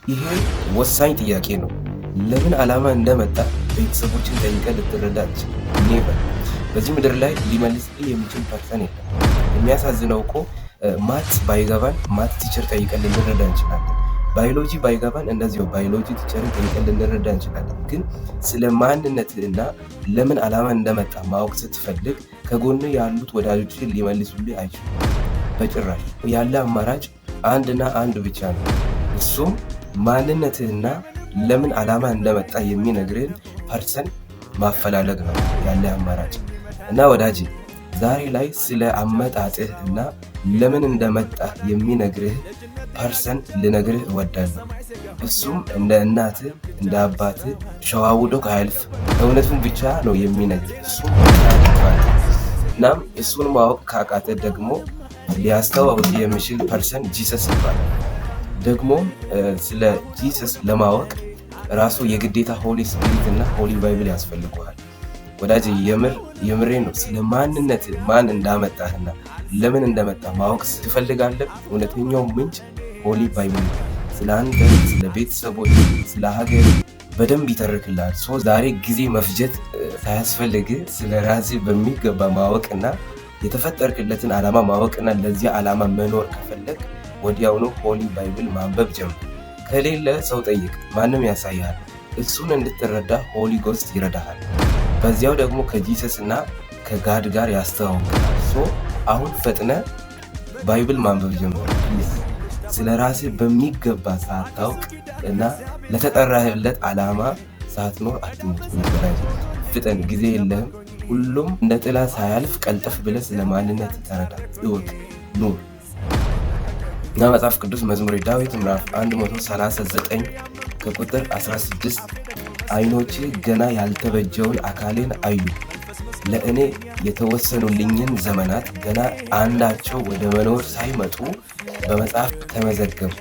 ይሄ ወሳኝ ጥያቄ ነው። ለምን ዓላማ እንደመጣ ቤተሰቦችን ጠይቀህ ልትረዳ አትችልም። Never። በዚህ ምድር ላይ ሊመልስልህ የሚችል person የለም። የሚያሳዝነው እኮ math ባይገባን math teacher ጠይቀን ልንረዳ እንችላለን። ባዮሎጂ ባይገባን እንደዚያው biology teacher ን ጠይቀን ልንረዳ እንችላለን። ግን ስለ ማንነትህና ለምን ዓላማ እንደመጣ ማወቅ ስትፈልግ ከጎን ያሉት ወዳጆች ሊመልሱልህ አይችሉም በጭራሽ። ያለ አማራጭ አንድና አንድ ብቻ ነው። እሱም ማንነትህና ለምን ዓላማ እንደመጣ የሚነግርህን person ማፈላለግ ነው ያለ አማራጭ። እና ወዳጄ፣ ዛሬ ላይ ስለ አመጣጥህ እና ለምን እንደመጣህ የሚነግርህ person ልነግርህ እወዳለሁ። እሱም እንደ እናትህ እንደ አባትህ ሸዋውዶ አያልፍ፣ እውነቱን ብቻ ነው የሚነግርህ። እሱም ይባላል። እናም እሱን ማወቅ ካቃተ ደግሞ ሊያስተዋውቅ የሚችል person Jesus ይባላል። ደግሞ ስለ Jesus ለማወቅ ራሱ የግዴታ Holy Spirit እና Holy Bible ያስፈልገዋል። ወዳጅ፣ የምር የምሬ ነው። ስለ ማንነት፣ ማን እንዳመጣህና ለምን እንደመጣ ማወቅ ትፈልጋለህ? እውነተኛው ምንጭ Holy Bible ነው። ስለ አንተ፣ ስለ ቤተሰቦች፣ ስለ ሀገር በደንብ ይተርክልሃል። So ዛሬ ጊዜ መፍጀት ሳያስፈልግ ስለ ራስህ በሚገባ ማወቅና የተፈጠርክለትን ዓላማ ማወቅና ለዚያ ዓላማ መኖር ከፈለግ ወዲያውኑ Holy Bible ማንበብ ጀምር። ከሌለ ሰው ጠይቅ፣ ማንም ያሳይሃል። እሱን እንድትረዳ Holy Ghost ይረዳሃል። በዚያው ደግሞ ከ Jesus እና ከ God ጋር ያስተዋውቃል። So አሁን ፈጥነህ Bible ማንበብ ጀምር please። ስለ ራስህ በሚገባ ሳታውቅ እና ለተጠራህለት ዓላማ ሳትኖር አትሙት። ፍጠን፣ ጊዜ የለህም። ሁሉም እንደ ጥላ ሳያልፍ ቀልጠፍ ብለህ ስለ ማንነት ተረዳ፣ እወቅ፣ ኑር። እና መጽሐፍ ቅዱስ መዝሙረ ዳዊት ምዕራፍ 139 ከቁጥር 16 "ዓይኖችህ ገና ያልተበጀውን አካሌን አዩ፣ ለእኔ የተወሰኑልኝን ዘመናት ገና አንዳቸው ወደ መኖር ሳይመጡ በመጽሐፍ ተመዘገቡ።"